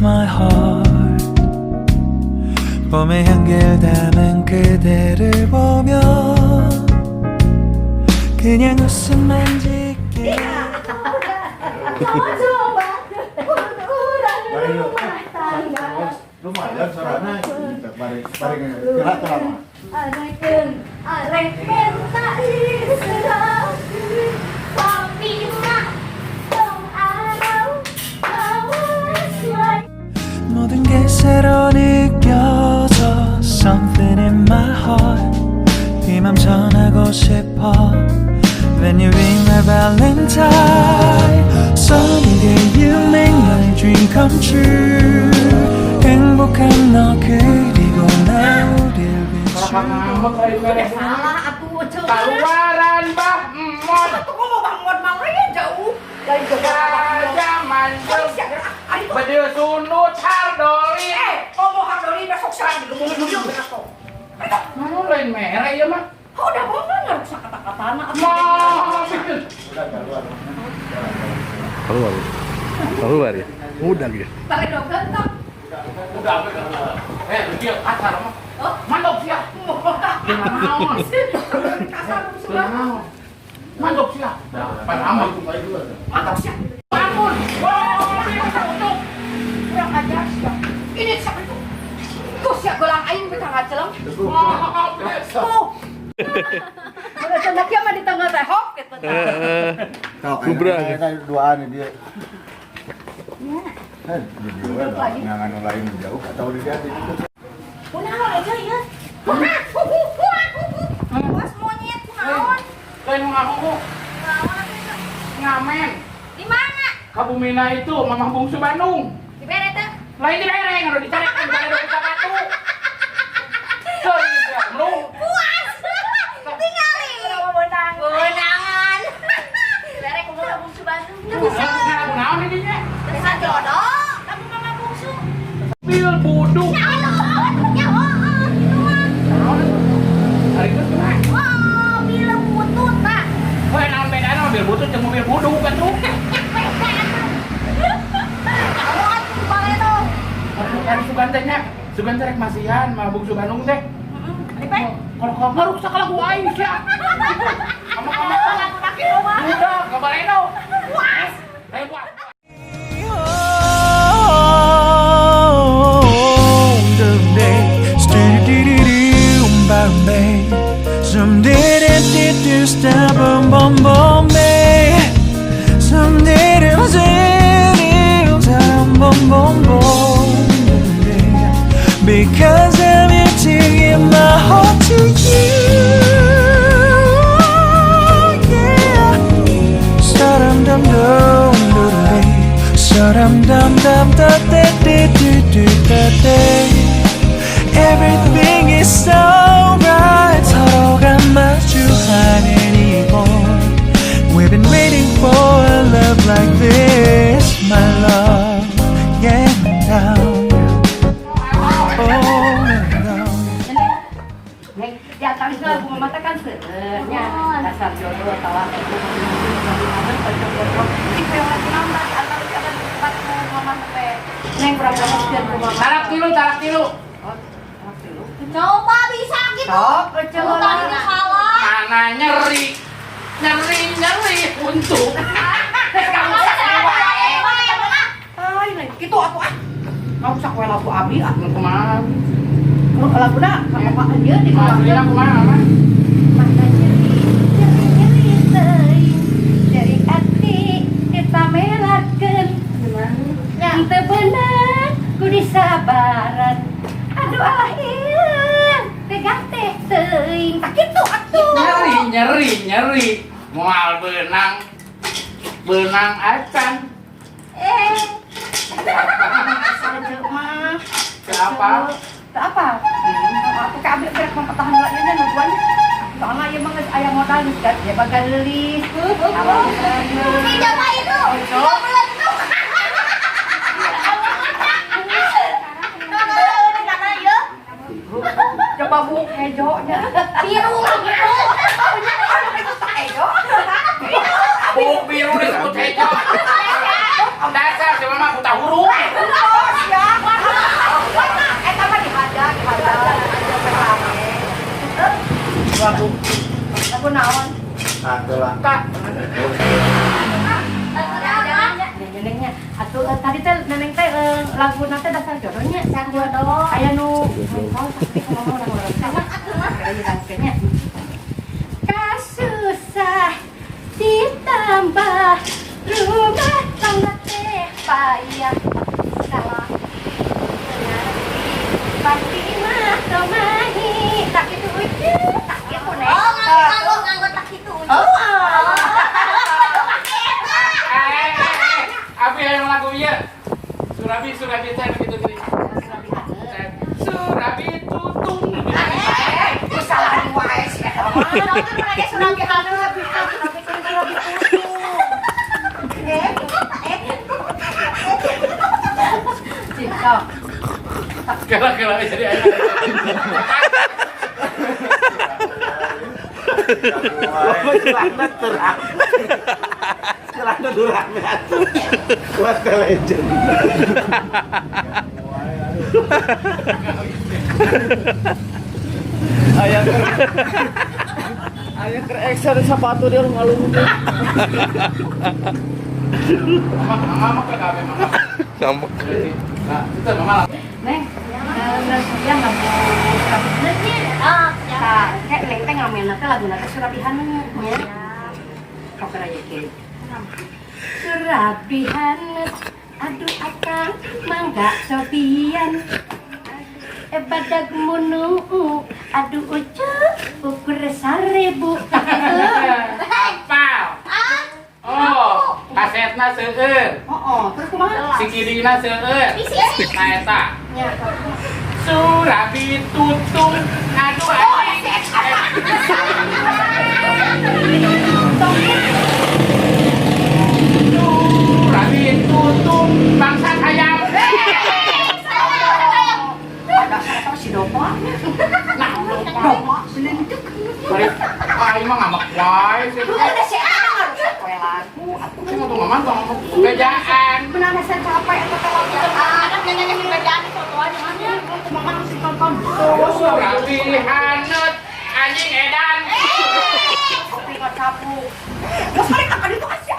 my heart. 봄의 향기를 담은 그대를 보며 그냥 웃음만 짓게. Coba rumah tangga. Lumayan suaranya. Bari bari gerak lama. Arek arek minta istirahat. Sapi mah tong arau awas wae. 모든 게 새로 느껴져. Something in my heart. 이 맘 전하고 싶어. When you ring my valentine. Sunny day, you make my dream come true. 행복한 너 그리고 나 우릴 비추고 Salah atuh, Ceu. Keluaran Bah Emon. Atuh ngomong Bah Emon mah we jauh. Dari Zaman bedil sunut hardoli. Eh, ngomong hardoli besok serang digemung-gemung besok. Mana lain merah ya mah. Oh, udah ngomong ngerusak kata-katana. Mau bikin. Keluar. Keluar ya. Udah gitu. Balik dong, ganteng. Udah, udah. Eh, dia kasar mah. Oh. Mandok sia. Naon? Kasar sudah. Naon? Mandok sia. Pan amat. Mantap sih. Bangun. Wah, untuk. Kurang ajar sih. Ini siapa itu? Tuh siap gelang aing betah ngaceleng. Tuh. Udah cendak mah di tengah teh hok gitu. Kubra. Duaan dia. Eh, di dia ngangan anu lain jauh atau di dia itu. Kunaon aja ya? Awas monyet, kunaon? Lain mau ngaku. Kunaon atuh? Ngamen. Di mana? Kabumina itu Mamah Bungsu Bandung. Di bere teh. Lain di bereng, udah dicari kan ada batu. Serius ya, lu. Puas. Tingali. Menang. Menangan. Bere kumaha Bungsu Bandung? Teu bisa. Ngaku naon ini nya? Bisa jodoh. Kamu Mama Bungsu. Bil buduk. Nyaho, nyaho, gitu mah. Naon? Hari itu kumaha? Oh, mobil butut, Pak. Wah, naon bedana mobil butut jeung mobil buduk kan tuh? Nyaho atuh bareto. Kan sugan teh nya, sugan teh rek masihan mah Bungsu Bandung teh. Heeh. Kalau kalau ngaruksak lagu aing sia. Kamu kamu Lagu nak kieu mah. Udah, kabareno. Puas. Eh, puas. Oh, someday, stu-du-du-du-du, Bombay. Someday, do stop, boom, boom, Bombay. Someday, do boom, boom, boom, because I'm here to give my heart to you. Yeah. Sa-dum dum dum dum dum dum dum da da da do do da da. Everything is so right. 서로가 마주하는 이곳. We've been waiting for a love like this, my love. Yeah, now. Oh, no. Neng, ya tadi lagu mama teh kan seueurnya dasar jodoh atawa cik lewat nambah di antara siapa di tempat mama teh. Neng, kurang banget ku mama. Talak tilu, talak tilu. Oh, talak tilu. Coba bisa gitu. Sok, kecil. Tadi mah salah. Mana nyeri. Nyeri nyeri untuk. Kamu Ay, neng, gitu atuh ah. Kamu sak we lagu abi ah. Mau kemana? Laguna ka ieu di Aslinya kemana? Mana nyeri, nyeri, nyeri teuing. Dari hati ditamelakeun. Teu beunang ku disabaran. Aduh alah ieu, tega teh teuing. Tak kitu atuh. Nyeri nyeri nyeri. Moal beunang. Beunang acan. Eh, Saja mah. Siapa? Teu apa? Aku ka abi rek mempertahankan ieu nya nuduannya. Soalnya ieu mah geus aya modal geus ya bagal leulis. Coba itu. Coba melentuk. Karena ya Coba bu hejo nya. Biru gitu. Itu tak hejo. Buk biru disebut hejo. Dasar si mama buta huruf. Oh, sia. Lagu. Lagu naon? Ah, lah. Kak. Nenengnya atuh tadi teh neneng teh lagu nanti dasar jodohnya sang jodoh aya nu kasusah ditambah rumah tangga teh payah salah pasti mah tomahi tak itu ucu tak itu neng. Oh, nganggo tak itu ucu. Oh. Abi yang lagu ieu. Surabi Surabi teh gitu gini. Surabi tutung. Itu salah wae sih eta mah. Surabi haneut, Surabi Surabi tutung. Cinta. Kela-kela jadi aya. Celana terang. Celana durame atuh. What a legend. Ayah ker ekstra sepatu dia ngalung. Mama mah kabeh mama. Ngambek. Nah, itu mama lah. Neng, yang lagu Surabi nya. Ah, Tah, kayak neng teh ngamenna teh laguna teh Surabi haneut nya. Kok raya kieu. Surabi haneut, aduh akang mangga sobian. Badag munu, aduh ucu, ukur 1000. Apal. Oh, kasetna seueur. Oh, terus kumaha? Sikidina seueur. Nah eta. Nya. Surabi tutung aduh anjing. Surabi tutung bangsat hayam. Dasar si dopa. Nah, Dopa belentuk. Bari aing mah ngambek wae sih. Lu ada si Anang harus poe lagu. Sing ngomong mama ngomong bejaan. Menang saya capek atau kalau Anak nyanyi bacaan fotoan namanya. mama harus ditonton. Surabi haneut anjing edan. Kopi nggak capuk. Terus balik itu aja.